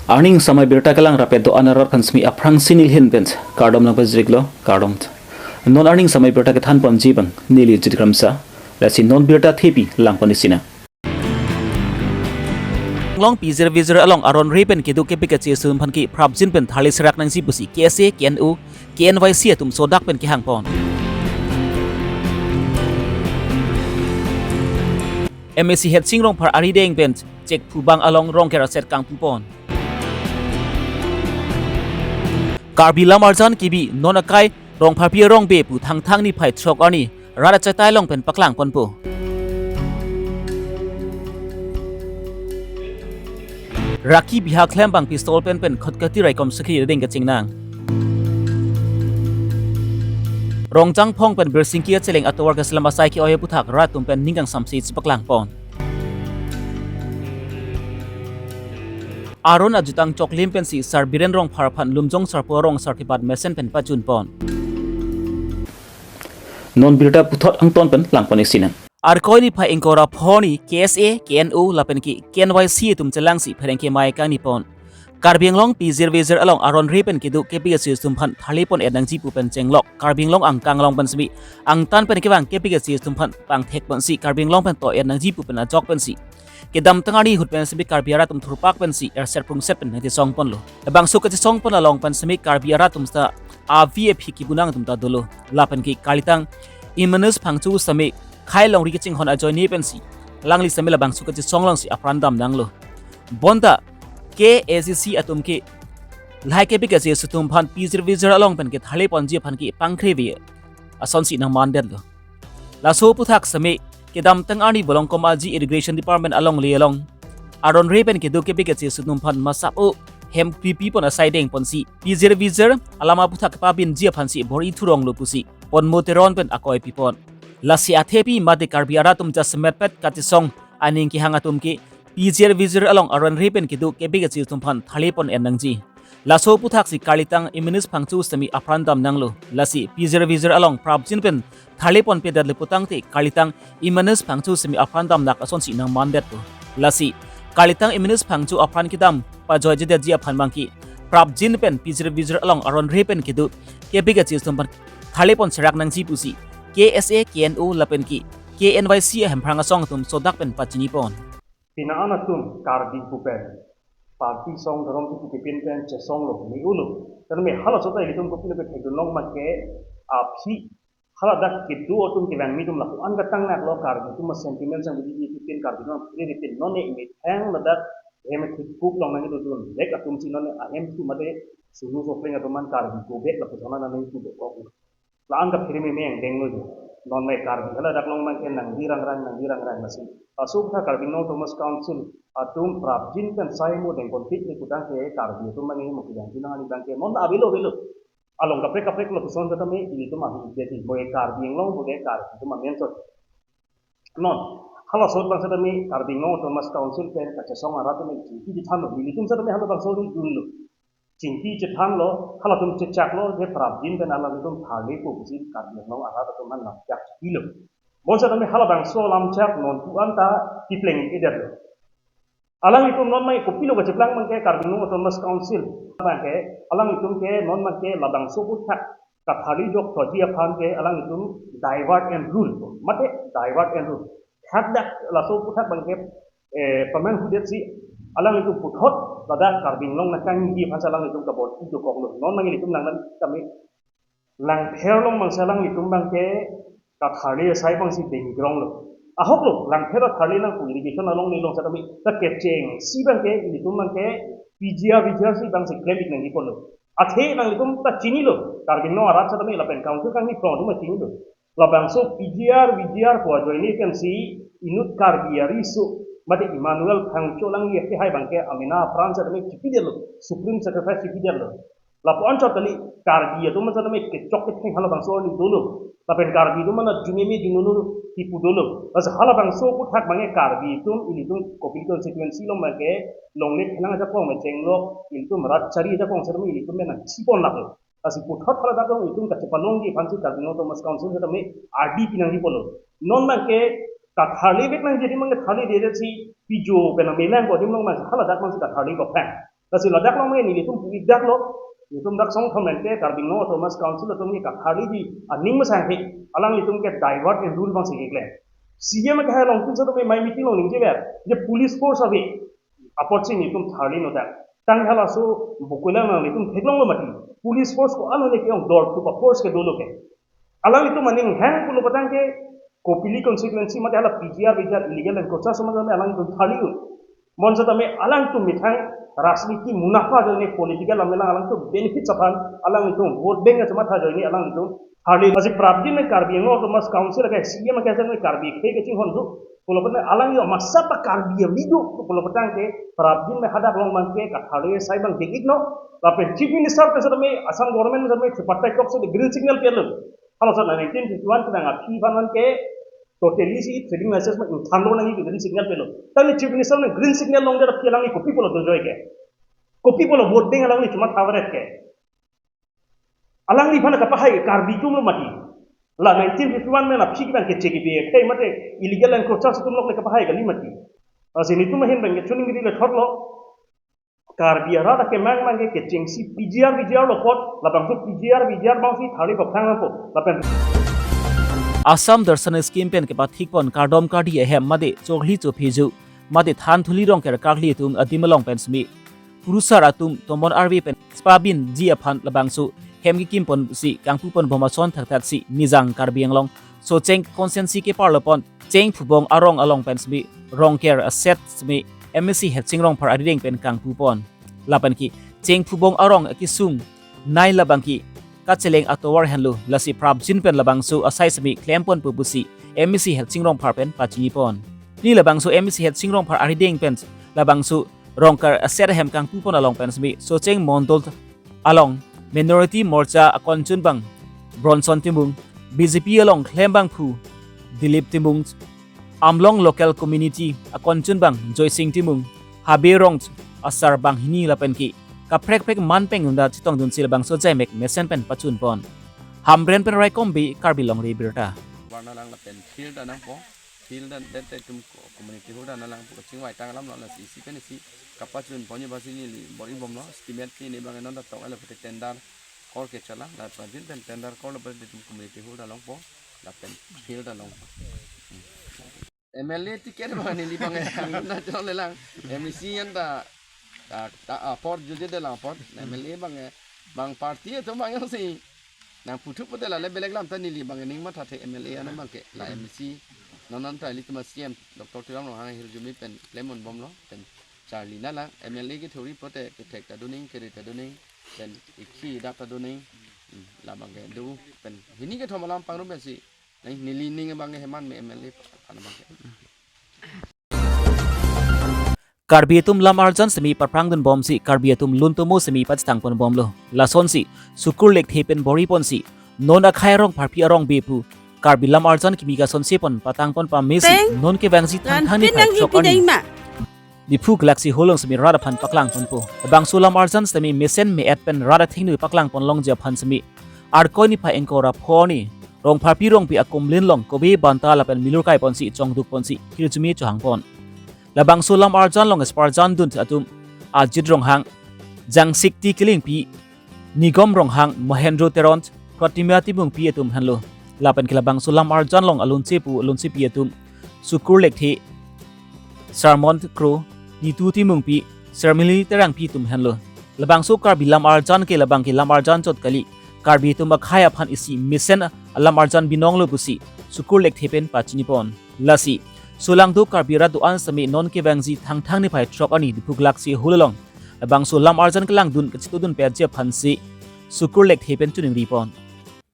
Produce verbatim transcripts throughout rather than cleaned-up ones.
Arni ingsamai birta kelang rapet do-an arat aphan semi aphrangsi nelihin pen kardom nangpajirlo, kardom. Non arni ingsamai birta kethan ponji abang neli Jit Kramsa, lasi non birta thepi lang pon isi nang. Karbi Anglong pijir vijir along aron re pen kedo kepik kachesung aphan ke prapjin pen tharli serak nangji pusi K S A, K N O, K N Y C atum sodak pen kehang pon. M A C Headsing Rongphar arideng pen chekphu bang along Rongker aset kangpu pon. Karbi Lamarjan Kibi non akai Rongpharpi Rongbe pu Thangthang niphai throk arni rat achatai along pen paklang ponpo. Rakhi biha klem abang pistol pen pen khot kati raikom sakhi rideng kachingnang. Rongjang Phong pen Birsingki acheleng atovar keselam asai ke-oi aputhak rat atum pen ning kangsamse chepaklang pon. Aron ajutang choklim pensi Sar Biren Rongphar aphan Lumjong Sarpo arong sarthipat mesen pen pachun pon. Non birta puthot angton pen lang pon isi nang. Arkoi niphai ingkoi ra pho arni K S A, K N O lapen ke K N Y C atum chelangsi pherangke mai kangni pon. Karbi Anglong pijir vijir along aron re pen kedo kepik kachesung aphan tharli pon-et nangji pu pen chenglok Karbi Anglong angkang along pen semi angtan pen kevang kepik kachesung aphan pangthek ponsi Karbi Anglong pen to-et nangji pu pen ajok pensi kedamtang arni ahut pen semi Karbi arat atum thurpak pensi erset prungset pen nangchesong ponlo. Labangso kachesong pon along pen semi Karbi arat atum ta avi aphi kibunang atum ta dolo. Lapen ke kalitang Imanus Phangcho semi khei longri kachinghon ajoine pensi alangli semi labangso kachesong alongsi apran dam nanglo. Bonta K A C C atum ke lahai kepik kachesung atum aphan pijir vijir along pen ketharli ponji aphan ke pangkre ave asonsi nangmandetlo. Laso aputhak semi kedamtang arni Bolongkom Aji Irrigation Department alongle along aron re pen kedo kepik kachesung atum aphan masap o hem pipi pon asai deng ponsi pijir vijir alam aputhak kepabinji aphansi bor-i thuronglo pusi Ponmo Teron pen akoi pipon. Lasi athepi mate Karbi arat atum jasemet pet kachesong aning kehang atum ke pijir vijir along aron re pen kedo kepik kachesung atum aphan tharli pon-et nangji. Laso aputhaksi kalitang Imanus Phangcho semi apran dam nanglo. Lasi pijir vijir along prapjin pen tharli ponpedet le putangte kalitang Imanus Phangcho semi apran damnak asonsi nangmandetpo. Lasi kalitang Imanus Phangcho apran kedam pajoijedetji aphan abang ke prapjin pen pijir vijir along aron re pen kedo kepik kachesung aphan tharli pon serak nangji pusi K S A, K N O lapen ke K N Y C ahemphrang asong atum sodak pen pachini pon. Pini an atum Karbi pu pen party song dhorom kipi kepin pen chesonglo, me-ulo. Tame halaso ta ilitum kopilo kethekdun long ma ke aphi haladak kedo atum kevangmi atum lapu-an katang naklo Karbi atum sentiment sang bidi di pin Karbi atum pini di pin non ne methang ladak hem thik kup long nangji dodun. Lek atum si non ne ahem thu mate sunu sopleng atum an Karbi go back lapu thona nangji dokok. La-an kaphere meme angdenglo jo. Non mai Karbi haladak long abang ke nangdi rangrang, nangdi rangrang lasi. Laso aphuthak Karbi Anglong Autonomous Council atum prapjin pen sai mo dengpon thik le putangte Karbi atum abang ke mo kejang pinang ani abang ke non avelo avelo. Along kaprek kaprek lapuson setame ilitum ahi jadi mo Karbi Anglong mo Karbi atum amen sot. Non halaso abang setame Karbi Anglong Autonomous Council pen kachesong arat atum chingki chethanlo, ilitum setame halabangso dun dunlo. Chingki chethanlo, halatum chechaklo, je prapjin pen alanglitum tharlipo pusi Karbi Anglong arat atum an lamchak chepilo. Bonsetame halabangso lamchak non pu-an ta kepleng-edetlo. Alanglitum non mai kopilo kacheplang abang ke Karbi Anglong Autonomous Council abang ke, alanglitum ke non abang ke labangso aphuthak katharli jok throji aphan ke alanglitum divide and rule. Mate divide and rule. Thakdak laso aphuthak abang ke eh, paman hudetsi alanglitum puthot ladak Karbi Anglong nangkangji aphan alanglitum kabor-i dokoklo. Non abang ilitum nang nang kami Langpher along abang alanglitum abang ke katharli asai abangsi denggronglo. Ahoklo, Langpher atharli nangpu irrigation along nelong setame ta kechengsi abang ke ilitum abang ke P G R, V G R si abangsi klem-ik nangji ponlo. Athe nanglitum ta chinilo, Karbi Anglong arat setame lapen council kangni prong atum chinilo. Labangso P G R, V G R pu ajoine pensi inut Karbi ariso mate Emmanuel Phangcho alangli akehai abang ke amena apran setame chipidetlo, supreme sacrifice chipidetlo. Lapu-an chot kali Karbi atum setame kechok ketheng halabangso arni dolo. Lapen Karbi atum an jumeme jununo kipu dolo. Lasi halabangso aphuthak abang ke Karbi atum ilitum Kopili constituency along abang ke longle phenang ajakong me chenglok ilitum rat chari ajakong setame ilitum me nangchipon laklo. Lasi puthot haladak along itum kachepalongji aphansi Karbi Anglong Autonomous Council setame ardi pinangji ponlo. Non abang ke katharli vek nangji adim abang ke tharlidedet si pijo pen amelang ko adim along abang haladak abangsi katharli ko phan. Lasi ladak along me nelitum pu-ik dak lo, nelitum dak song thomen ke Karbi Anglong Autonomous Council atum ke katharli di aning masang he, alanglitum ke divert and rule abang si keklem. C E M ke hai along tin sa atum ke mai meeting along ningjever, je police force ave, apotsi nelitum tharli non dak. Tang halaso bukulang nanglitum theklonglo mati. Police force ko-an hone ke-ong dor tu pa force ke dolo ke. Alanglitum aning hang pulo patang ke kopili consequence mate hala P G R, V G R illegal encroacher so mate alanglitum tharli un. Bonsetame alanglitum methang rajniti munapha ajoine political alam lang alanglitum benefit aphan alanglitum vote bank kachematha ajoine alanglitum tharli. Lasi prapjin me Karbi Anglong Autonomous Council ke C E M ke asa me Karbi akhei kachinghon do. Pulo patang alang yo masa pa Karbi avideo pulo patang ke prapjin me hadak along abang ke katharli asai abang ding-iknon. Lapen Chief Minister pen setame Assam government setame tripartite talks de green signal pilo. Halaso nineteen fifty-one kedang aphi aphan ke totally si trading license ma ingthanlo nangji green signal pilo. Tangte Chief Minister ne green signal longdet aphi alangli kopi pulo dojoi ke. Kopi pulo vote bank alangli chematha varet ke. Alangliphan kapahai Karbi atum lo mati. La nineteen fifty-one me na aphi kiban ke J K B akhei mate illegal encroachers atum lok le kapahai kali mati. Lasi nelitum ahin abang ke chuning giri le thotlo. Karbi arat akemang mang ke kechengsi P G R V G R lo apot, labangso P G R V G R abang si tharli paphang nangpo. Lapen Assam Darshan Scheme pen kepathikpon kardom kardi ahem mate chorli chopheju mate than thuli Rongker karkli atum adim along pen simi kurusar atum tomon arve pen spabinji aphan labangso hem kekimponsi kangpupon bom ason thakthak si Nijang Karbi Anglong Socheng constituency keparlopon Chengphubong arong along pen simi Rongker aset simi M A C Headsing Rongphar arideng pen kangpupon. Lapen ke Chengphubong arong akesung nai labang ke kacheleng atovar henlo, lasi prapjin pen labangso asai simi klemponpo pusi M A C Headsing Rongphar pen pachinipon. Pini labangso M A C Headsing Rongphar arideng pen labangso Rongker aset ahem kangpupon along pen simi Socheng Mondol along Minority Morcha akonchun abang Bronson Timung, B J P along klembangphu Dilip Timung, Amlong Local Community akonchun abang Joysing Timung, Habe Rong asar banghini lapen ke kaprek prek man peng unda chetongdunsi labangso jaimek mesen pen pachunpon. Hamren pen Raikom Bey, Karbi Longri Abirta. Varna lang lapen field anangpo, field an det itum ko-, community hall an lang pu chingvai tang alam lo, lasi isi pen isi kapachunponji basi neli bor-i bomlo, estimate ke ne abang non ta tong alo pute tender call ke chala, la prapjin pen tender call lo pute itum community hall alongpo, lapen field along. M L A ticket abang neli abang na chole lang, M A C an ta, ta, ta, ah, apor juje de lang apor, M L A abang, bang party atum abang yang si nangputhu pute la le belek lam ta neli abang ning mathathe M L A an abang ke, la M A C non non ta ilitum a C M Doctor Tuliram Ronghang ahirjume pen lemon bomlo pen charli na lang, M L A ke theory pute kethek ta doning, kere ta doning, pen ikhi dak ta doning, hmm, labang ke do pen hini kethom alam pangrum pensi nang neli ning abang ke heman me M L A aphan abang ke. Karbi atum lam arjan simi paphrangdunbomsi Karbi atum luntomo simi pachethangponbomlo. Lasonsi Sukur Lekthe pen bor-iponsi non akhai arong pharpi arong bey pu Karbi lam arjan kimi kasonsepon patangpon pamesi Teng. Non kevangji Ngan thangthang ni pinang phai chok ipi arni dei ma. Diphu Galaxy Hall along simi rat aphan paklangponpo. Labangso lam arjan simi mesen me-et pen rat athengno paklangponlongji aphan simi Arkoi niphai ingkoi ra pho arni Rongpharpi Rongpi akumlin along kove banta lapen milur kaiponsi chongdukponsi hirjume chohangpon. Labangso lam arjan along sparjandun atum Ajit Ronghang, Jangsikti Kilingpi, Nigom Ronghang, Mohendro Teron, Pratima Timungpi atum henlo. Lapen ke labangso lam arjan along alunsepu alunsepi atum Sukur Lekthe, Sarmon Kro, Nitu Timungpi, Sarmili Terangpi atum henlo. Labangso Karbi lam arjan ke labang ke lam arjan chot kali. Karbi atum akhai aphan isi mesen alam arjan binonglo pusi Sukur Lekthe pen pachinipon. Lasi solangdo Karbi rat do-an simi non kevangji thangthang niphai chok arni Diphu Galaxy Hall along labangso lam arjan kelangdun kachetongdunpetji aphansi Sukur Lekthe pen chuningripon.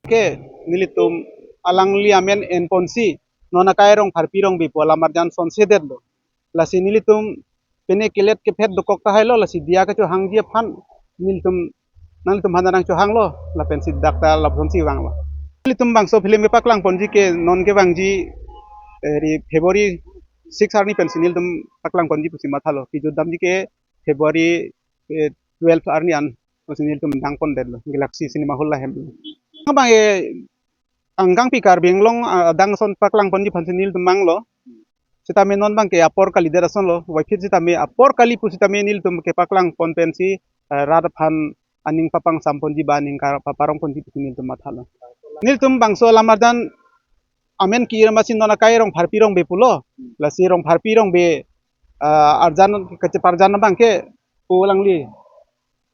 Ke nelitum alangli amen enponsi non akhai Rongpharpi Rongpi pu alam arjan sonsedetlo. Lasi nelitum pine kelet kephet dokok tahailo, lasi diya kechohangji aphan nelitum nanglitum aphan nang chohanglo, lapensi dak ta lapusonsi vanglo. Nelitum bangso film kepaklangponji ke non kevangji, eh, ri February six arni pensi nelitum paklangponji pusi mathalo. Kejutdamji ke February, eh, twelve arni an pusi nelitum dangpondetlo Galaxy Cinema Hall ahem. Abang, eh, angkangpi Karbi Anglong, ah, adang ason paklangponji aphansi nelitum manglo. Sitame non abangke apor kalidet asonlo, waipit sitame apor kali pusitame nelitum kepaklang pon pensi, eh, rat aphan aning papangsamponji ba aning kar-, paparongponji pusi nelitum mathalo. Nelitum bangso alam arjan amen ki-ir amatsi non akai Rongpharpi Rongbe pulo, lasi Rongpharpi Rongbe, eh, arjan kacheparjan abangke pu alangli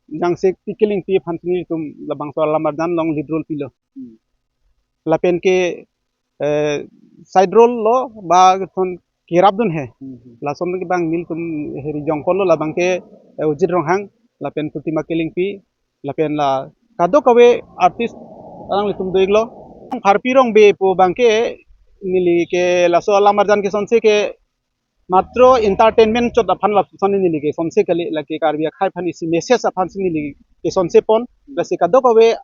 Jangsik Tilingpi aphan nelitum labangso alam arjan along lead role pilo. Lapen ke, eh, side role lo ba thon kerapdun he. Lason ke bang nelitum heri jongkol lo labangke, eh, Ujit Ronghang, lapen Protima Tilingpi, lapen la kadokave artist alanglitum do-iklo. Pharpi Rongbe pu abangke neli ke laso alam arjan ke sonse ke matro entertainment chot aphan lapuson neli ke sonse kali, lake Karbi akhai aphan isi message aphan si neli ke sonse pon, lasi kadokave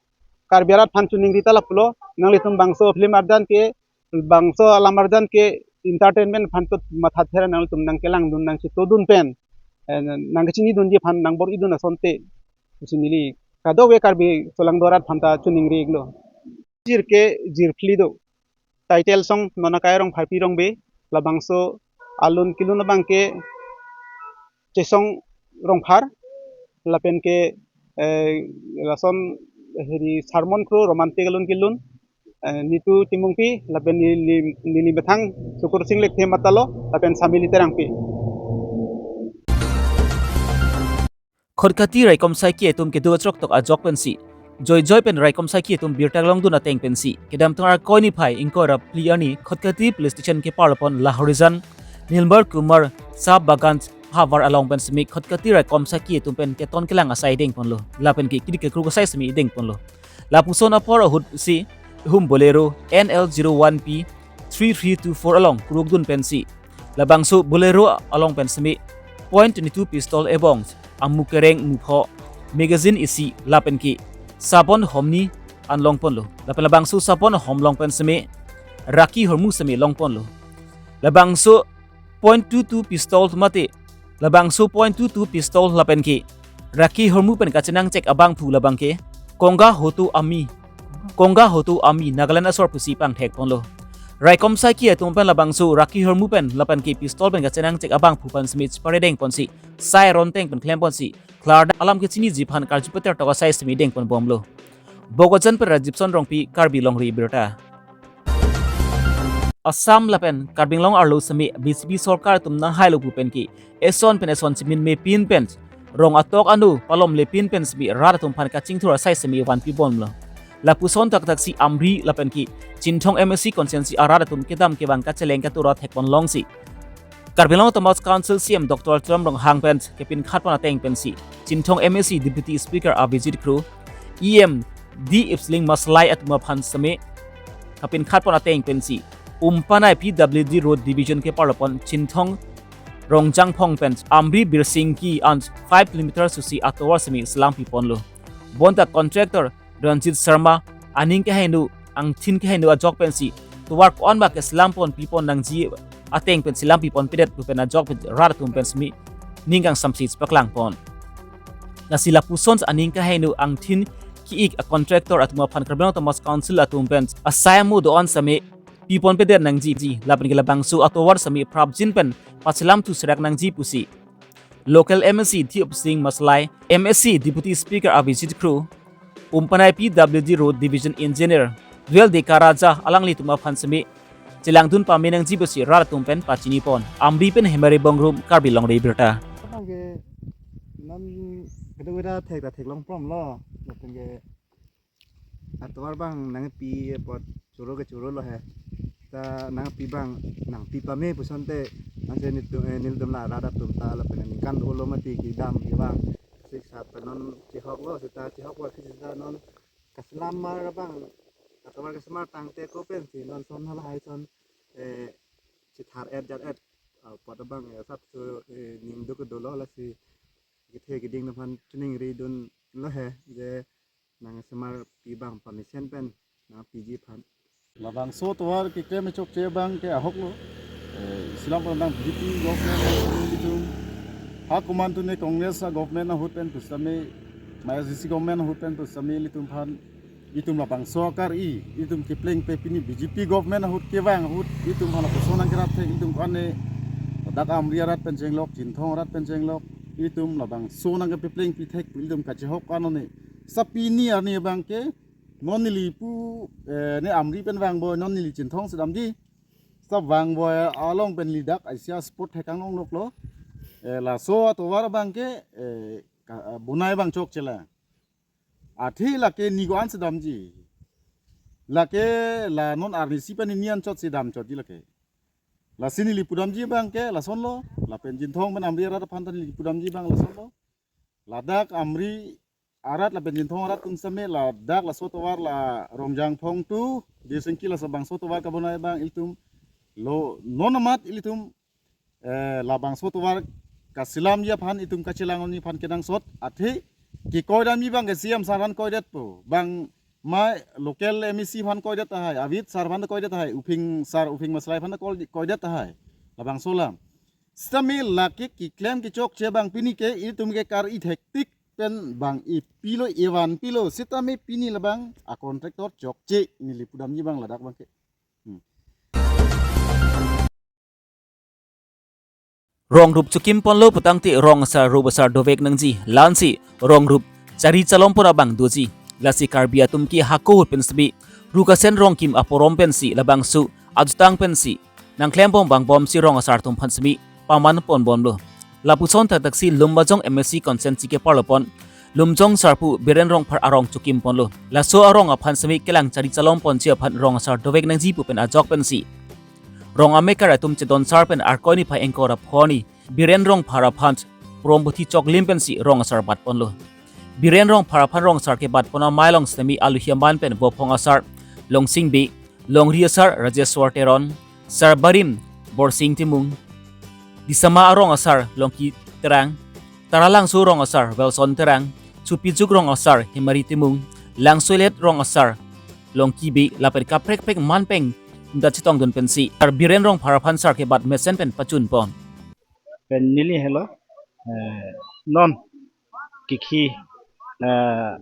Karbi arat aphan choningri ta lapulo, nanglitum bangso film arjan ke, bangso alam arjan ke entertainment aphan chot mathathe ra nanglitum nangkelangdun nangchetodun pen, eh, nangkechinidunji aphan nangbor-idun asonte pusi neli kadokave Karbi solangdo arat aphan ta choningri-iklo. Jirke jirphli do. Title song non akai Rongpharpi Rongbe, labangso alun kelun abangke Chesong Rongphar, lapen ke, eh, lason heri sermon kro romantic alun kelun, eh, Nitu Timungpi, lapen neli, neli methang Sukursing Lekthe matalo, lapen Samili Terangpi. Khatkhati raikom saiki atum kedo achoktok ajok pensi joijoi pen raikom saiki atum birta longdun ateng pensi kedamtang Arkoi niphai ingkoi ra phli arni Khatkhati police station keparlo pon Lahorijan Nilmar Kumar Sah Bagan havar along pen semi Khatkhati raikom saiki atum pen keton kelang asai dengponlo, lapen ke kidi kekruk asai semi dengponlo. Lapuson apor ahut si hum Bolero N L zero one P three three two four along krukdun pensi labangso Bolero along pen semi point twenty two pistol ebong amu kereng mupho magazine isi lapen ke sabon homni an longponlo. Lapen labangso sabon hom along pen semi rakhi hormu semi longponlo. Labangso point two two pistol mate, labangso point two two pistol lapen ke rakhi hormu pen kachenangchek abangphu labangke Konga Hoto Army, Konga Hoto Army Nagaland asor pusi pangthekponlo. Raikom saiki atum pen labangso rakhi hormu pen lapen ke pistol pen kachenangchek abangphu aphan semi chepare dengponsi sai ronteng pen klemponsi klardak alam kechiniji aphan karju peter tok asai semi dengponbomlo. Bokajan pen Rajibson Rongpi, Karbi Longri Abirta. Assam lapen Karbi Anglong arlo semi B J P sorkar atum nanghailo pu pen ke eson pen eson chimin mepin pen rong atok anu palomlepin pen semi rat atum aphan kachingthur asai semi vanpibomlo. Lapuson thakthak si Amri lapen ke Chinthong M A C constituency arat atum kedam kevang kacheleng katura thekpon longsi Karbi Anglong Autonomous Council C E M Doctor Tuliram Ronghang pen kepinkhatpon ateng pensi Chinthong M A C Deputy Speaker Abhijit Kro, E M D Ipsling Maslai atum aphan semi kapinkhatpon ateng pensi Umpanai P W D Road Division keparlo pon Chinthong Rongjangphong pen Amri Birsingki an five kilometer susi atovar semi selam piponlo. Bonta contractor Ranjit Sharma aning keheno angthin keheno ajok pensi tovar ko-an ba keselam pon pipon nangji ateng pen selam pipon pedet pu pen ajok pen rat atum pen semi ning kangsamsi chepaklangpon. Lasi lapuson aning keheno angthin ki-ik a contractor atum aphan Karbi Anglong Autonomous Council atum pen asai amu do-an semi pipon pedet nangji lapen ke labangso atovar semi prapjin pen paselam thu serak nangji pusi local M A C Diop Singh Maslai, M A C Deputy Speaker Abhijit Kro, Umpanai P W D Road Division Engineer Duel Deka Raja alanglitum aphan semi chelangdun pame nangji pusi rat atum pen pachinipon. Amri pen Hemari Bongrung, Karbi Longri Abirta. Abang ke non kedua thek ta theklong prom lo. Lapen ke atovar abang nangpi apot choro ke choro lo he. Ta nangpi abang nangpi pame pusonte nangse nelitum, eh, nelitum la rat atum ta lapen ningkan dolo mati kedam kevang. Sik sat pen non chehok lo seta chehok lo seta non kaselam mar abang atovar kaselam mar tangte ko pensi non son halahai son, eh, chethar et jat et apot abang, eh, sat so, eh, ning duk dolo lasi kethe keding aphan choningridunlo he je nangsemarpi abang permission pen nangpiji aphan. Labangso atovar keklem chokche abang ke ahok lo. Eh, isi alam pen nang B J P government ilitum ha komantu ne Congress a government ahut pen pusitame, maya G C government ahut pen pusitame ilitum aphan, itum labangso akar-i, itum kepleng pe pini B J P government ahut kevang ahut itum aphan lapuson nangkerap thek, itum ko-an ne dak Amri arat pen chenglok, Chinthong arat pen chenglok, itum labangso nangkepepleng pithek pu itum kachehok anoni. Seta pini arni abangke non neli pu, eh, ne Amri pen vangboi, non neli Chinthong si damji. Seta vangboi along pen neli dak Asia Sport thekang longloklo. Eh, laso atovar abangke, eh, ka-, bonai abang chokchelang. Athe lake ni ko-an si damji. Lake la non arnisi pen ni anchot si damchotji lake. Lasi neli pudamji abangke lasonlo, lapen Chinthong pen Amri arat aphan ta neli pudamji abang lasonlo. Ladak Amri arat lapen Chinthong arat atum sitame ladak laso atovar la Rongjang Phongtu, Dirsingki laso bangso atovar kabonai abang ilitum lo non amat ilitum, eh, labangso atovar kasilamji aphan itum kachelang anoni aphan kenangsot athe kekoi damji abangke C M sar aphan koidetpo, bang mai local M A C aphan koidet tahai, Avit sar aphan koidet tahai, Uphing sar, Uphing Maslai aphan koi, koidet tahai. Labangso alam. Sitame lake keklem kechokche abang pini ke itum ke kar-i thektik pen bang-i pilo, ivan pilo. Sitame pini labang a contractor chokche neli pudamji abang ladak abangke. Hmm. Rong rup chokim ponlo putangte rong asar rup asar dovek nangji. La-ansi rong rup chari chalom pon abang doji. Lasi Karbi atum ke hako ahut pen sitame Rukasen Rongkim aporom pensi labangso ajutang pensi nangklem bom vangbomsi rong asar atum aphan sitame paman ponbomlo. Lapuson thakthak si Lumbajong M A C constituency keparlo pon Lumjong sarpo Biren Rongphar arong chokim ponlo. Laso arong aphan sitame kelang chari chalom ponji aphan rong asar dovek nangji pu pen ajok pensi rong amekar atum chedon sar pen Arkoi niphai ingkoi ra pho arni Biren Rongphar aphan porom puthi choklim pensi rong asar bat ponlo. Biren Rongphar aphan rong asar kebat pon amei along sitame aluhi aman pen Bophong asar Longsing Bey, Longri asar Rajeshwar Teron, Sarbarim Borsing Timung, Disama arong asar Longki Terang, Taralangso rong asar Wilson Terang, Supijuk rong asar Hemari Timung, Langsoilet rong asar Longki Bey lapen kaprek kaprek man pen kumta chetongdun pensi sar Biren Rongphar aphan sar kebat mesen pen pachun pon. Pen neli helo, eh, non kikhi, eh,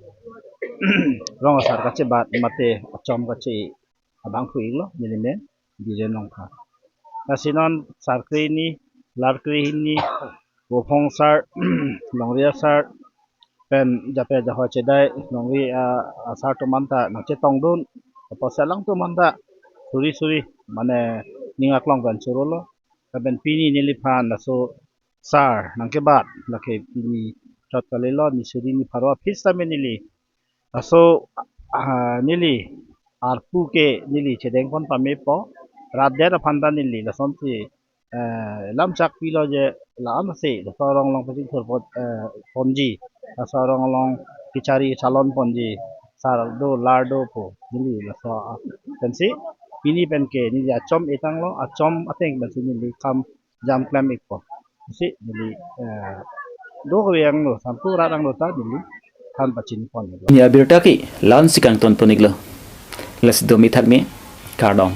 rong asar kachebat mate achom kache abang phu-iklo, neli men Biren Rongphar. Lasi non sar krehini, lar krehini, Bophong sar, Longri asar, pen jape jaho chedai, Longri, ah, asar atum anta nangchetongdun, apot si alangtum anta suri suri, mane ning aklong pen chorolo. Lapen pini neliphan laso sar nangkebat, lake pini chot kalilo, ni suri ni pharo aphi sitame neli laso, ah, neli arpu ke neli chedeng pon pamepo, rat det aphan ta neli lasonsi, eh, lamchak pilo je la-ansi laso arong along pachingthur pon, eh, ponji, laso arong along kechari chalon ponji, sar do lar do pu neli laso, ah, pensi pini pen ke neli achom etanglo, achom ateng pensi neli kam jam klem-ikpo. Si neli, eh, do kave angno, sampu rat angno ta neli than pachini pon-iklo. Ni abirta ke la-ansi kangton pon-iklo. Lasi domi thakmi, kardom.